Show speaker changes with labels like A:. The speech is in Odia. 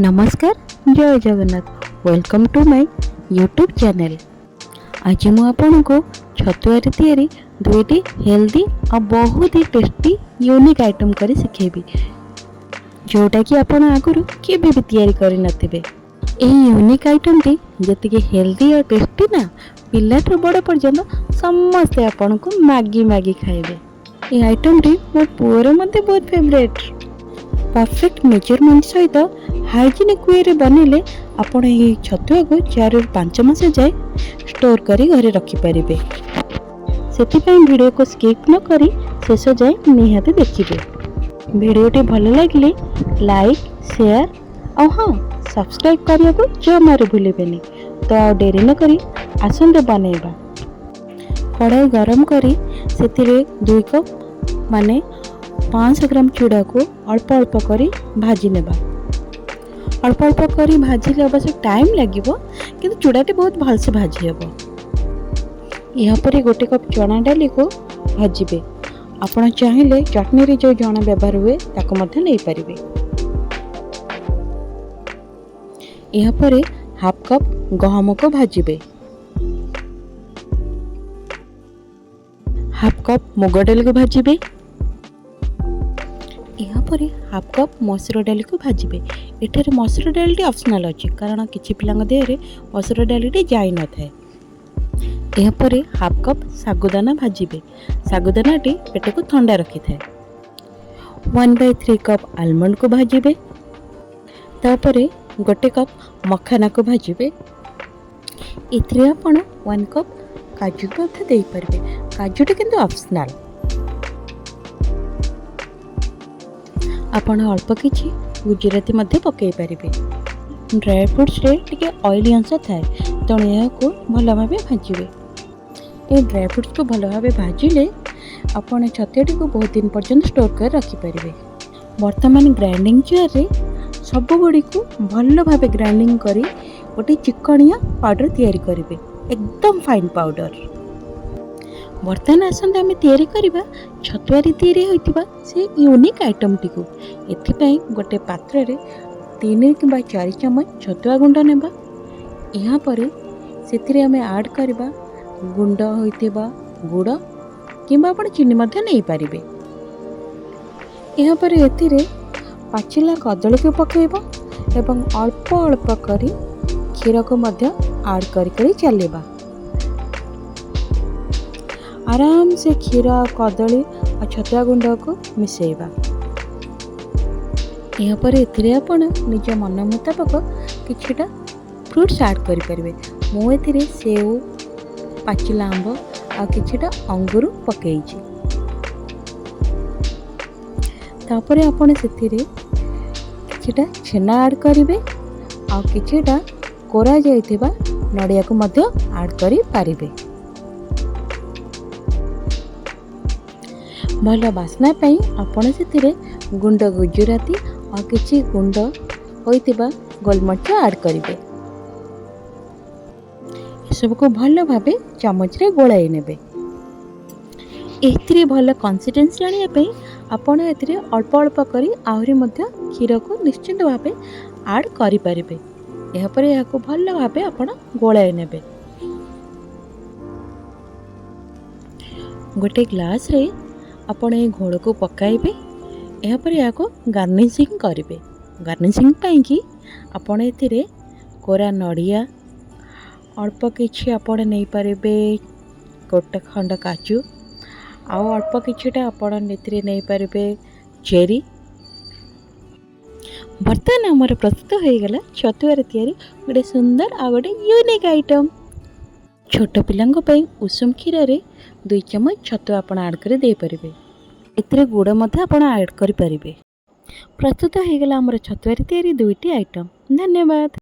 A: ନମସ୍କାର, ଜୟ Jagannath. Welcome to my YouTube channel. ଆଜି ମୁଁ ଆପଣଙ୍କୁ ଛତୁଆରେ ତିଆରି ଦୁଇଟି ହେଲ୍ଦି ଆଉ ବହୁତ ହି ଟେଷ୍ଟି ୟୁନିକ୍ ଆଇଟମ୍ କରି ଶିଖେଇବି, ଯେଉଁଟାକି ଆପଣ ଆଗରୁ କେବେ ବି ତିଆରି କରିନଥିବେ। ଏହି ୟୁନିକ୍ ଆଇଟମ୍ଟି ଯେତିକି ହେଲ୍ଦି ଆଉ ଟେଷ୍ଟି ନା, ପିଲାଠୁ ବଡ଼ ପର୍ଯ୍ୟନ୍ତ ସମସ୍ତେ ଆପଣଙ୍କୁ ମାଗି ମାଗି ଖାଇବେ। ଏହି ଆଇଟମ୍ଟି ମୋ ପୁଅର ମଧ୍ୟ ବହୁତ ଫେଭରେଟ୍। ପରଫେକ୍ଟ ମେଜରମେଣ୍ଟ ସହିତ ହାଇଜିନିକ୍ ୱେରେ ବନେଇଲେ ଆପଣ ଏହି ଛତୁଆକୁ 4ରୁ 5 ମାସ ଯାଏ ଷ୍ଟୋର୍ କରି ଘରେ ରଖିପାରିବେ। ସେଥିପାଇଁ ଭିଡ଼ିଓକୁ ସ୍କିପ୍ ନ କରି ଶେଷ ଯାଏ ନିହାତି ଦେଖିବେ। ଭିଡ଼ିଓଟି ଭଲ ଲାଗିଲେ ଲାଇକ୍, ସେୟାର ଆଉ ହଁ, ସବସ୍କ୍ରାଇବ୍ କରିବାକୁ ଜମାରୁ ଭୁଲିବେନି। ତ ଆଉ ଡେରି ନ କରି ଆସନ୍ତୁ ବନେଇବା। କଢ଼ାଇ ଗରମ କରି ସେଥିରେ 2 କପ୍ ମାନେ 500 ଗ୍ରାମ ଚୁଡ଼ାକୁ ଅଳ୍ପ ଅଳ୍ପ କରି ଭାଜି ନେବା। ଅଳ୍ପ ଅଳ୍ପ କରି ଭାଜିଲେ ଅବଶ୍ୟ ଟାଇମ୍ ଲାଗିବ, କିନ୍ତୁ ଚୁଡ଼ାଟି ବହୁତ ଭଲସେ ଭାଜି ହେବ। ଏହାପରେ 1 କପ୍ ଚଣା ଡାଲିକୁ ଭାଜିବେ। ଆପଣ ଚାହିଁଲେ ଚଟଣିରେ ଯେଉଁ ଚଣା ବ୍ୟବହାର ହୁଏ, ତାକୁ ମଧ୍ୟ ନେଇପାରିବେ। ଏହାପରେ ହାଫ୍ କପ୍ ଗହମକୁ ଭାଜିବେ। ହାଫ୍ କପ୍ ମୁଗ ଡାଲିକୁ ଭାଜିବେ। ଏହାପରେ ହାଫ୍ କପ୍ ମସୁର ଡାଲିକୁ ଭାଜିବେ। ଏଠାରେ ମସୁର ଡାଲିଟି ଅପସନାଲ୍ ଅଛି, କାରଣ କିଛି ପିଲାଙ୍କ ଦେହରେ ମସୁର ଡାଲିଟି ଯାଇନଥାଏ। ଏହାପରେ ହାଫ୍ କପ୍ ଶାଗୁଦାନା ଭାଜିବେ। ଶାଗୁଦାନାଟି ପେଟକୁ ଥଣ୍ଡା ରଖିଥାଏ। 1/3 କପ୍ ଆଲମଣ୍ଡକୁ ଭାଜିବେ। ତାପରେ 1 କପ୍ ମଖାନାକୁ ଭାଜିବେ। ଏଥିରେ ଆପଣ 1 କପ୍ କାଜୁ ମଧ୍ୟ ଦେଇପାରିବେ। କାଜୁଟି କିନ୍ତୁ ଅପସନାଲ୍। ଆପଣ ଅଳ୍ପ କିଛି ଗୁଜୁରାତି ମଧ୍ୟ ପକାଇ ପାରିବେ। ଡ୍ରାଏ ଫ୍ରୁଟ୍ସରେ ଟିକେ ଅଏଲି ଅଂଶ ଥାଏ, ତେଣୁ ଏହାକୁ ଭଲ ଭାବେ ଭାଜିବେ। ଏହି ଡ୍ରାଏ ଫ୍ରୁଟ୍ସକୁ ଭଲ ଭାବେ ଭାଜିଲେ ଆପଣ ଛତୁଆଟିକୁ ବହୁତ ଦିନ ପର୍ଯ୍ୟନ୍ତ ଷ୍ଟୋର୍ କରି ରଖିପାରିବେ। ବର୍ତ୍ତମାନ ଗ୍ରାଇଣ୍ଡିଙ୍ଗ ଜାର୍ରେ ସବୁଗୁଡ଼ିକୁ ଭଲ ଭାବେ ଗ୍ରାଇଣ୍ଡିଙ୍ଗ କରି ଗୋଟେ ଚିକଣିଆ ପାଉଡ଼ର ତିଆରି କରିବେ, ଏକଦମ ଫାଇନ୍ ପାଉଡ଼ର। ବର୍ତ୍ତମାନ ଆସନ୍ତୁ ଆମେ ତିଆରି କରିବା ଛତୁଆରେ ତିଆରି ହୋଇଥିବା ସେ ୟୁନିକ୍ ଆଇଟମ୍ଟିକୁ। ଏଥିପାଇଁ ଗୋଟେ ପାତ୍ରରେ 3 କିମ୍ବା 4 ଚାମଚ ଛତୁଆ ଗୁଣ୍ଡ ନେବା। ଏହାପରେ ସେଥିରେ ଆମେ ଆଡ଼୍ କରିବା ଗୁଣ୍ଡ ହୋଇଥିବା ଗୁଡ଼, କିମ୍ବା ଆପଣ ଚିନି ମଧ୍ୟ ନେଇପାରିବେ। ଏହାପରେ ଏଥିରେ ପାଚିଲା କଦଳୀକୁ ପକାଇବା ଏବଂ ଅଳ୍ପ ଅଳ୍ପ କରି କ୍ଷୀରକୁ ମଧ୍ୟ ଆଡ଼୍ କରି କରି ଚାଲିବା। ଆରାମସେ କ୍ଷୀର ଆଉ କଦଳୀ ଆଉ ଛତୁଆ ଗୁଣ୍ଡକୁ ମିଶାଇବା। ଏହାପରେ ଏଥିରେ ଆପଣ ନିଜ ମନ ମୁତାବକ କିଛିଟା ଫ୍ରୁଟ୍ସ ଆଡ଼୍ କରିପାରିବେ। ମୁଁ ଏଥିରେ ସେଉ, ପାଚିଲା ଆମ୍ବ ଆଉ କିଛିଟା ଅଙ୍ଗୁର ପକାଇଛି। ତାପରେ ଆପଣ ସେଥିରେ କିଛିଟା ଛେନା ଆଡ଼୍ କରିବେ ଆଉ କିଛିଟା କୋରା ଯାଇଥିବା ନଡ଼ିଆକୁ ମଧ୍ୟ ଆଡ଼୍ କରିପାରିବେ। ଭଲ ବାସ୍ନା ପାଇଁ ଆପଣ ସେଥିରେ ଗୁଣ୍ଡ ଗୁଜୁରାତି ଆଉ କିଛି ଗୁଣ୍ଡ ହୋଇଥିବା ଗୋଲମରିଚ ଆଡ଼୍ କରିବେ। ଏସବୁକୁ ଭଲ ଭାବେ ଚାମଚରେ ଗୋଳାଇ ନେବେ। ଏଥିରେ ଭଲ କନସିଷ୍ଟେନ୍ସି ଆଣିବା ପାଇଁ ଆପଣ ଏଥିରେ ଅଳ୍ପ ଅଳ୍ପ କରି ଆହୁରି ମଧ୍ୟ କ୍ଷୀରକୁ ନିଶ୍ଚିନ୍ତ ଭାବେ ଆଡ଼୍ କରିପାରିବେ। ଏହାପରେ ଏହାକୁ ଭଲ ଭାବେ ଆପଣ ଗୋଳାଇ ନେବେ। ଗୋଟେ ଗ୍ଲାସ୍ରେ ଆପଣ ଏହି ଘୋଳକୁ ପକାଇବେ। ଏହାପରେ ଏହାକୁ ଗାର୍ନିସିଂ କରିବେ। ଗାର୍ନିସିଂ ପାଇଁକି ଆପଣ ଏଥିରେ କୋରା ନଡ଼ିଆ, ଅଳ୍ପ କିଛି ଆପଣ ନେଇପାରିବେ ଗୋଟେ ଖଣ୍ଡ କାଜୁ, ଆଉ ଅଳ୍ପ କିଛିଟା ଆପଣ ଏଥିରେ ନେଇପାରିବେ ଚେରି। ବର୍ତ୍ତମାନ ଆମର ପ୍ରସ୍ତୁତ ହୋଇଗଲା ଛତୁଆରେ ତିଆରି ଗୋଟେ ସୁନ୍ଦର ଆଉ ଗୋଟେ ୟୁନିକ୍ ଆଇଟମ୍। ଛୋଟ ପିଲାଙ୍କ ପାଇଁ ଉଷୁମ କ୍ଷୀରରେ 2 ଚାମଚ ଛତୁଆ ଆପଣ ଆଡ଼୍ କରି ଦେଇପାରିବେ। ଏଥିରେ ଗୁଡ଼ ମଧ୍ୟ ଆପଣ ଆଡ଼୍ କରିପାରିବେ। ପ୍ରସ୍ତୁତ ହୋଇଗଲା ଆମର ଛତୁଆରେ ତିଆରି ଦୁଇଟି ଆଇଟମ୍। ଧନ୍ୟବାଦ।